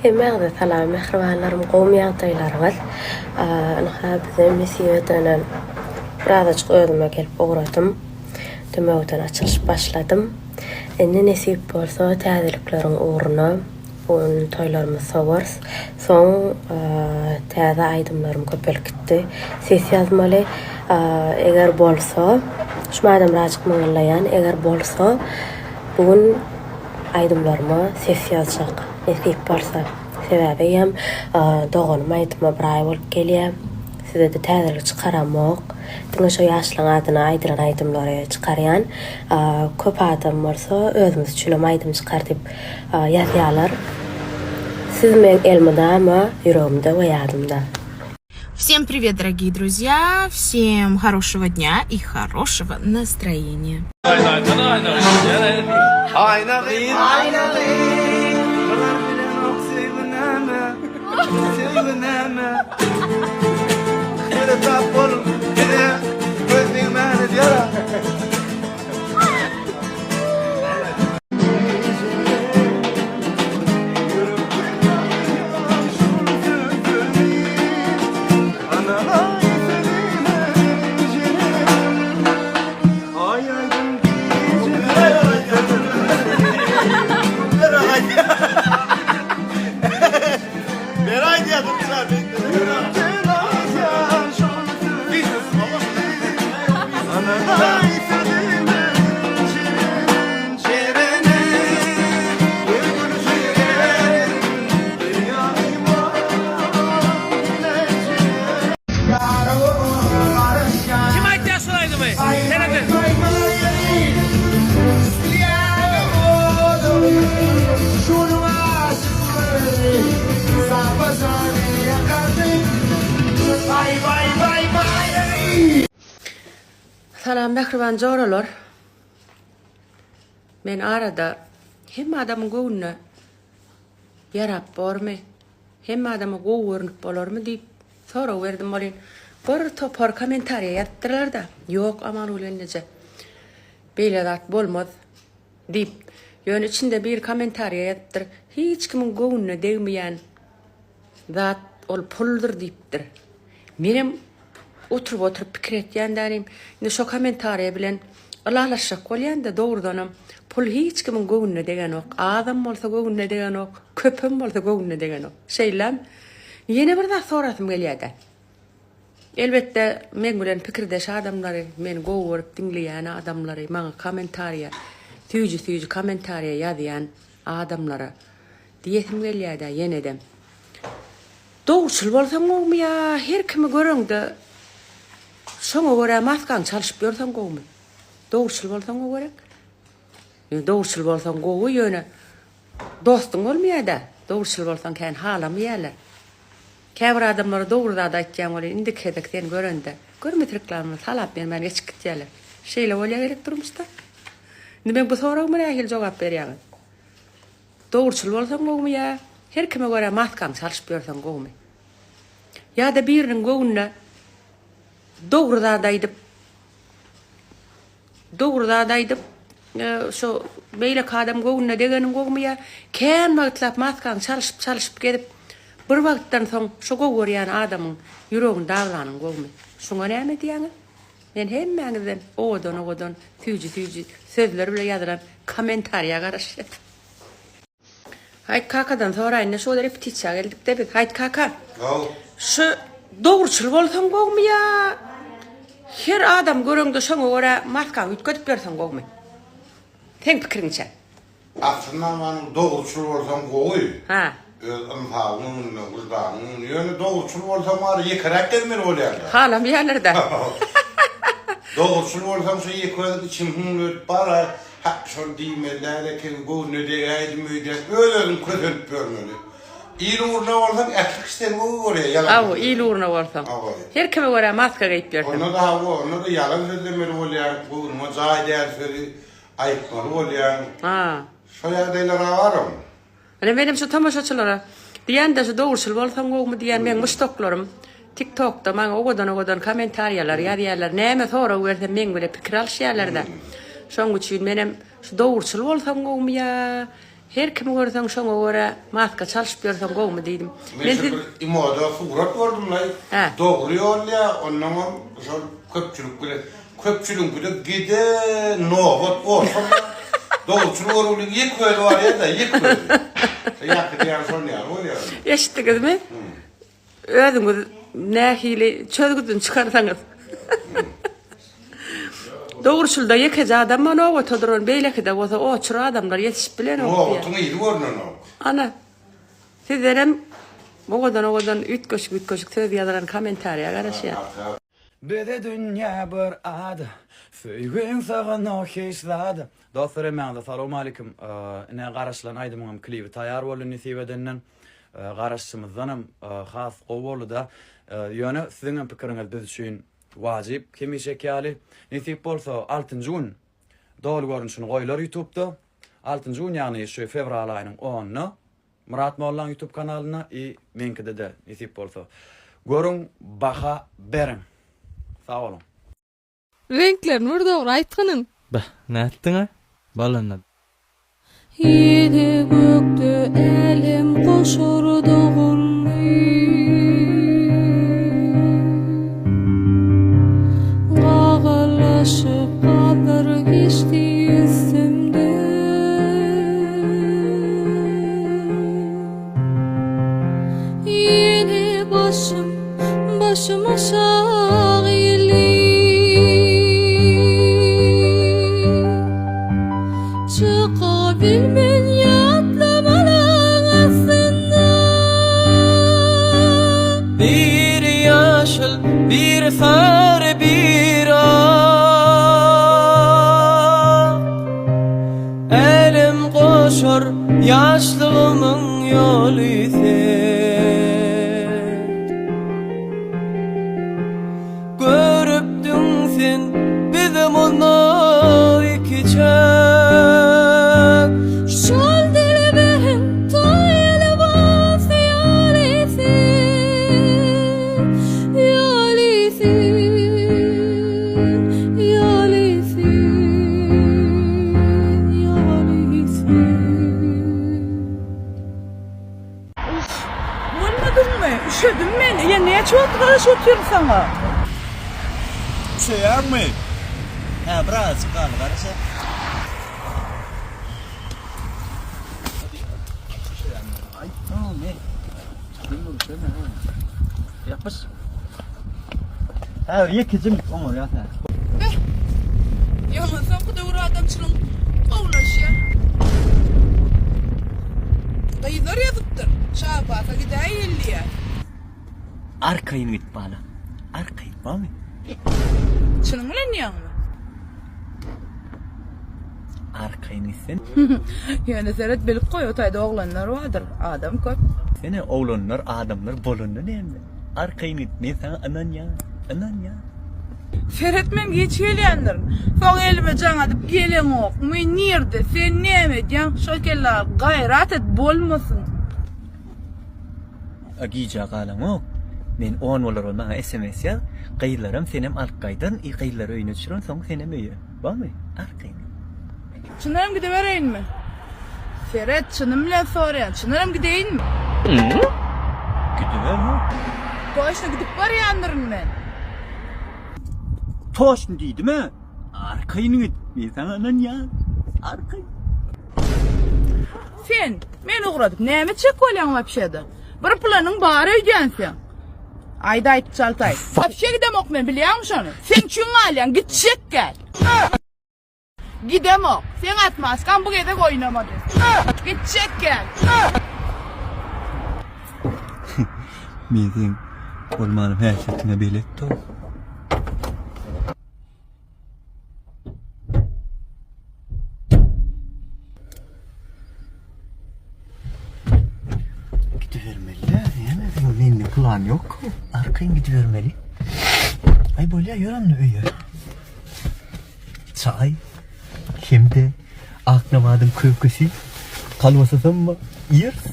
Hemmäňize salam mähribanlarym gowmy ýagdaýlaryňyz ynha bize nesip edenem birazajyk özüme gelip ugradym dümewden açylyşyp başladym indi nesip bolsa täzelikleriň ugruna bu gün toýlarymyzy sowarys soň täze aýdymlarym köpelip gitdi ses ýazmaly eger bolsa şu madam birazajyk myňňyllaýan eger bolsa bu gün Aýdymlaryma ses ýazjak nesip bolsa. Sebäbi eýýäm doganym aýdyma bir aý bolup gelýä. Sizede täzelik çykaramok. Diňe şo ýaşlaň adyna aýdylan aýdymlary çykarýan. Köp adam bolsa özümiz üçinem aýdym çykar diýip ýazýalar. Siz meň elmydama ýüregimde we ýadymda. Всем привет, дорогие друзья, всем хорошего дня и хорошего настроения. Aýna gyz, aýna gyz, Bular bilenok söýgi näme, söýgi näme. Seresap bol bize göz degmäni ýara. Kim aýtýar şul aýdymy? Serediň. Salam mähriban joralar. Men arada hemme adamyň göwnüne ýarap bormy, hemme adama gowy görnüp bolarmy diýip sorag berdim welin, bir topar kommentariýa ýazypdyrlar-da, ýok Amangül gelneje, beýle zat bolmaz diýip. Ýöne içinde biri kommentariýa ýazypdyr, hiç kimiň göwnüne degmeýän Zat ol puldur diýipdir. Menem oturyp oturyp pikir etýän dälim. Indi şo kommentariýa bilen ylalaşjak bolýan-da dogrudanam pul hiç kimiň göwnüne degenok. Azam bolsa göwnüne degenok, köpem bolsa göwnüne degenok. Şeýlem. Ýene bir zat sorasym gelýär-de. Elbetde meň bilen pikirdeş adamlary, meni gowy görüp diňleýän adamlary, maňa kommentariýa, süýji-süýji kommentariýa ýazýan adamlara Diýesim gelýädä ýenedem. Dogruçyl bolsaň gowumy ýa her kimi göreňde şoňa görä maskaňy çalşyp ýörseň gowumy? Dogruçyl bolsaň gowy gerek. Ýöne dogruçyl bolsaň gowy ýöne dostuň bolmaýada. Dogruçyl bolsaň kän halamaýarlar. Käbir adamlara dogry zat aýtýaň welin indiki gezek seni görende görmese reklamany salap bermän geçip gitýärler. Şeýle bolýa gerek durmuşda. Indi meň bu soragyma nähili jogap berýäňiz? Dogruçyl bolsaň gowumy ýa her kime görä maskaňy çalşyp ýörseň gowumy? Ýa-da biriniň göwnüne dogry zat aýdyp, dogry zat aýdyp, şo beýleki adam göwnüne degeniň gowumy ýa kän wagtlap maskaňy çalşyp, çalşyp gezip, bir wagtdan soň şo gowy görýän adamyň ýüregini daglanyň gowumy? Şuňa näme diýýäňiz? Men hemmäňizden owadan-owadan, süýji-süýji sözler bile ýazylan kommentariýa garaşýan. Haýt kakadan soraýyn-da, şu gezek repetisiýa geldik-de biz. Haýt kaka. Haw. Şu dogruçyl bolsaň gowumy ýa her adam göreňde şoňa görä maskaňy üýtgedip ýörseň gowumy? Seň pikiriňçe. Aslynda manyň dogruçyl bolsaň gowy. Hä. Öz ynsabyň öňünde, wyždanyň öňünde. Ýöne dogruçyl bolsaň bary ýekeräk gezmeli bolýar-da. Halamaýarlar-da. Dogruçyl bolsaň şo ýeke özüň içiň hüňňürdip bar-a, hä, şony diýmeli däl ekeni, göwnüne degäýdim öýdýän, öz-özüňi kösenip ýörmeli. Il ugruna bolsaň ähli kişi seni gowy görýär, ýalan Hawa, sözlemeli. il ugruna bolsaň. Hawa. Her kime görä maska geýip ýörseň. Onda-da hawa, onda-da ýalan sözlemeli bolýaň, göwnüňe jaý däl sözi. Aýtmaly bolýaň. Ha. Şo ýagdaýlar-a baram. Ine menem şu tomaşaçylara diýende şu dogruçyl bolsaň gowumy diýen meň muşdaklarym tik tokda maňa owadan owadan kommentariýalar ýazýarlar näme sorag bersem meň bile pikir alyşýarlarda şoň üçin menem şu dogruçyl bolsaň gowumy ýa. Her kimi görseň şoňa görä maska çalşyp ýörseň gowumy diýdim. Men Men şu siz bir imoda surat gördüm-laý. Hä. Dogry ýolýa, onnoňam şol köpçülik bilen köpçüligiňkide gide nobat orta Dogruçyl görgüliň ýek özi barýa-da, ýek özi. Şo ýaňky diýýän şol ýaly bolýar. Eşitdiňizmi? Özüňiz nähili çözgüdini çykarsaňyz. Dogruçylda ýekeje adam bar nobata duran, beýlekide bolsa oçur adamlar ýetişip bilenok diýýär. Nobatyň yzy görnenok. Ana, sizdenem owadan-owadan üýtgeşik-üýtgeşik söz ýazylan kommentariýa garaşýan. Bize dünýä bir ada, Söýgiň syganok hiç zada. Dostlar hemmäňize salowmalikim. Ine garaşylan aýdymyňam klibi taýar boldy nesip edenden. Garaşyşymyzdanam has gowy boldy-da. Ýöne siziňem pikiriňiz biz üçin wajyp hemişeki ýaly. Nesip bolsa altynjy gün doly görnüşini goýlar ýutubda. Altynjy gün ýagny şu fewral aýynyň onuna Myrat mollaň ýutub kanalynda i meňkide-de nesip bolsa. Görüň baha beriň. Sag boluň. Reňklerini bir dogry aýtgynyň. Beh, nätdiňä? Balanda. Ýedi gökde älem goşar doguldy. Gagalaşyp gabyr geçdi üstümden. Ýene başym, başym aşak egildi. Çykabilmen ýatlamalaň astyndan. Biri ýaşyl, biri sary, biri ak. Älem goşar ýaşlygymyň ýoly sen. Görüpdiň sen bizi mundan ikiçäk. Şol dilberiň toý lybasy ýaly sen, ýaly sen, ýaly sen, ýaly sen. Uff, bolmadyňmy? Üşedim men. Ýa näçe wagt garaşyp otyryn saňa? Üşeýäňmi? Hä, birazajyk galdy, garaş-a. Ýapyş. Häzir ýekejim oňarýas hä. Beh. Ýöne soňky döwür adamçylygyň gowulaşýar. Gyzlar ýazypdyr. Şabasa gidäýeli diýýär. Arkaýyn git bala. Arkaýyn, barmy? Çynyň bilen diýýäňmi? Arkaýyn gitsen. Ýöne seret bilip goý o taýda oglanlar bardyr. Adam köp. Sene oglanlar adamlar bolanda näme? Arkaýyn git men saňa ynanýan. Ynanýan. Seret men giç gelýändirin. Soň elime jaň edip geleňokmy nirde sen näme edýäň şo kellä gaýrat et bolmasyn. A gijä galaňok. Men on bolar ol maňa sms ýaz. Gyzlaram senem alyp gaýdaryn i gyzlary öýüne düşürin soň senem öýe. Bormy? Arkaýyn. Çyndanam gidibereýinmi? Seret çynym bilen soraýan çyndanam gideýinmi? Gidiber ha. Toşny gidip barýandyryn men. Toşny diýdim-ä. Arkaýyn git. Men saňa ynanýan. Arkaýyn. Sen meni ugradyp näme etjek bolýaň wapşeda? Bir planyň bar öýdýän seň. Aýt aýt çalt aýt. Wapşe gidemok men bilýäňmi şony? Seň üçin galýan gitjek gel. Gidemok. Seň atmaskaň bu gezek oýnamady. Gitjek gel. Men seň bolmanym häsiýetiňe belet-ow. Gidibermeli-dä, näme seň mende plan ýok. Arkaýyn gidibermeli. Aý bolýa, ýör onda öýe. Çaý hem-de Aknabadyň kökesi, kolbasasam bar, iýeris.